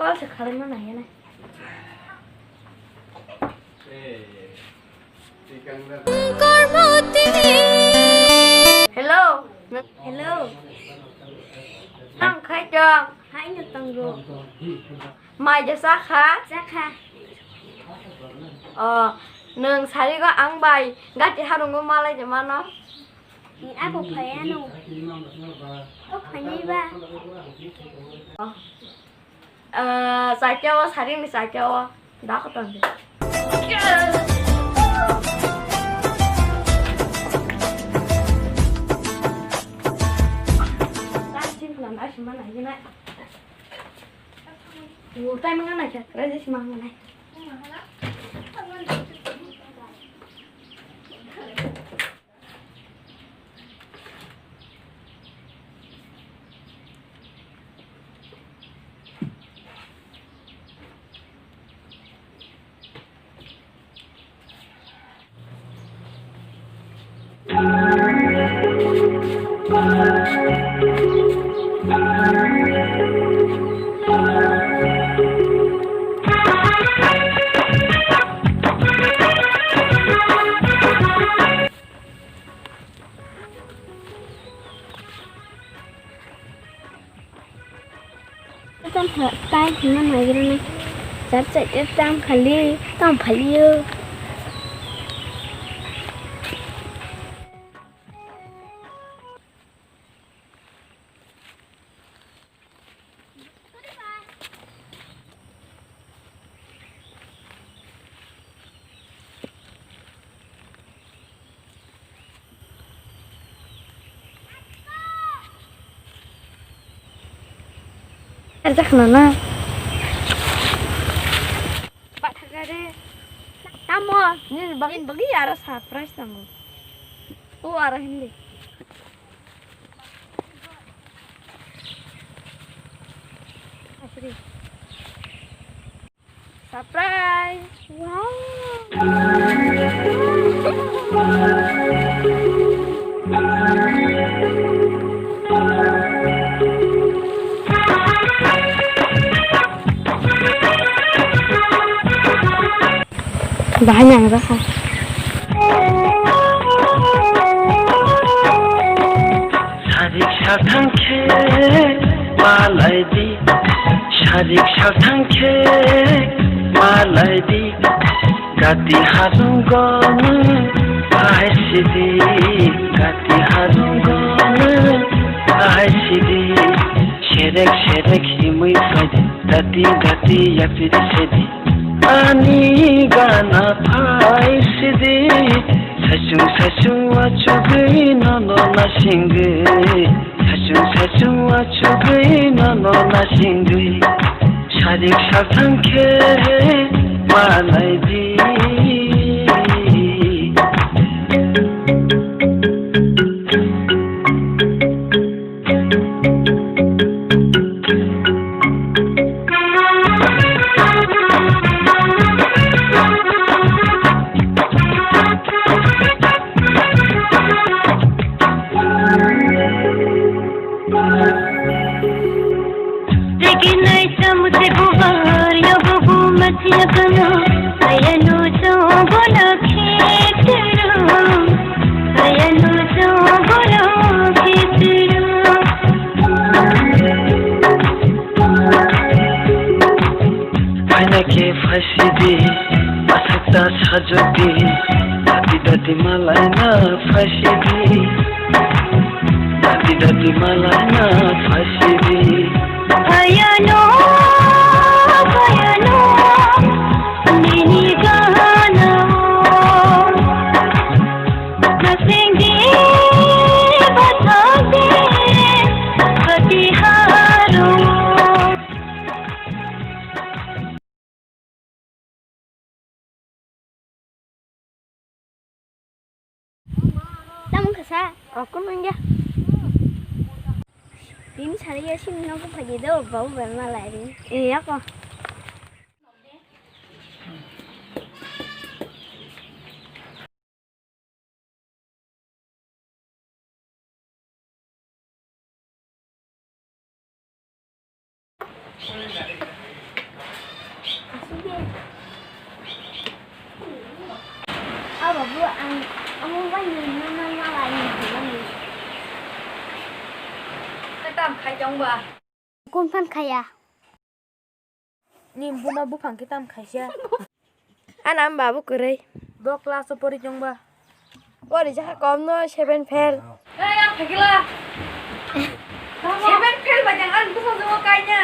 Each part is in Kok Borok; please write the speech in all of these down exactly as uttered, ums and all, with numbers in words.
Call se khalai ma nai nai. Hello. Ang khai tong. Hai no tongo. Mai ja sa kha? Sa kha. Oh, nung sari go ang bai gati harungo malai de mano. Ni abo phai ano. O phai nai ba. Oh. Ah, sakya o, saring ni sakya o. Da ko ton de. Utai mana na kya, kra je sima mana. Tam kha-, tai hwnna naigwrani. Chap chai tei tam khali, tam phaliyo. Arjakh nana. Pathakare. Tamo, nini bagwi, bagwi aro surprise tango. O aro hindi. Asri. Surprise! Wow! Bahai nang jakha. Sarik sathang khe malai di, sarik sathang khe malai di, gati harung gonu ai sidi, gati harung gonu ai sidi, serek serek himui phai di, gati gati yapri sidi. Ani gana phai sidi, saichung saichung achugwi nono nasingwi, saichung saichung achugwi nono nasingwi, sarik sathang khe malai di. Tekinai samuti bubar ya bubu mati akana, ayanu so bola khetiru, ayanu so bola khetiru. Phaina khe phaisidi, aswk ta sajwkdi, dati dati malaina phaisidi, dati dati malaina phaisidi. Ayano, ayano, nini gana, nasingdi, basangdi, khati haro. Tamo kasa? Aku nunggu. Ini sari ya sini nogo pagi do bau bel malai ri. Iya ko. Abo bu ang amo bai ni mama mama ni. Katam khai tong ba. Kun phan khaya. Ni buma buphang khe tam khaisa. Ana babu kwrwi. Bo class o pori tongba. Pori jakha kom no seven fail. Ei, ang phagila. Seven fail ba jang ang busa jago kaina.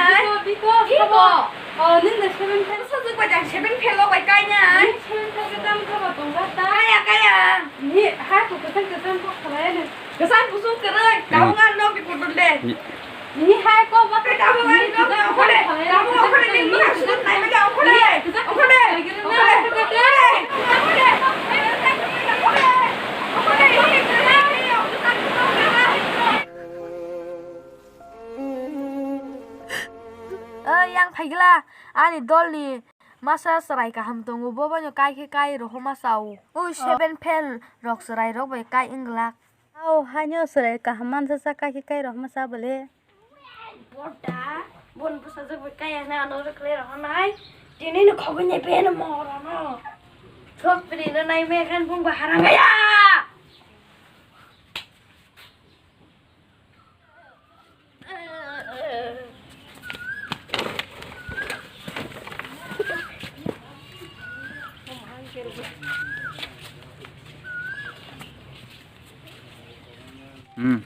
Biko, biko, biko. Oh, nini seven fail. Busa jago ba jang seven fail lo bai kaina. Nini seven fail ke tam kha ba tongba ta. Kaya, kaya. Ni ha ko kesan kesan ko khalai ni. Kesan kusung kereng, kamu ngan no ke kudun deh. Ni hai ko ba. Kamu ngan no ke okole. Kamu okole ni mana sudut nai mega okole. Okole. Okole. Okole. Okole. Okole. Yang phagila ani dol ni masa chwrai kaham tongo, bo bono kai khe kai rohorma chao. O seven fail rok chwrai rok bai kai wng glak. Au, haino chwrai kaham mansa sa kai khe kai rohorma cha bole. Bota, bon bwsajwk bai kaya na ano rwkle rohornai. Tini no khogwi nai beno moro no. Thok pri no nai me kan bung ba haram ya. Hmm.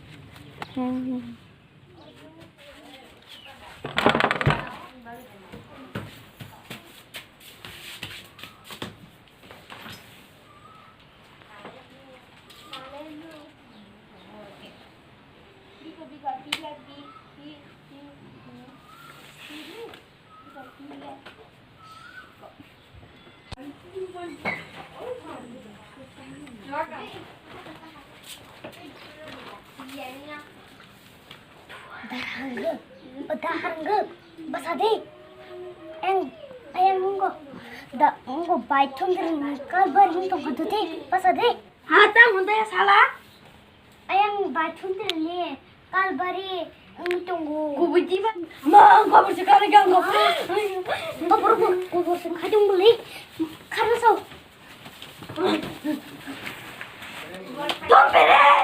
Daharang, daharang, basa de. Eng, ayang nunggu. Da, nunggu bai thum diri kalbar nung tong kudu de, basa de. Hata hunde sala. Ayang bai thum diri le kalbari nung tongo. Kubuji ba. Ma, kubur sekali kang kubur. Kubur, kubur sekali tongo le. Karena so. Thum diri.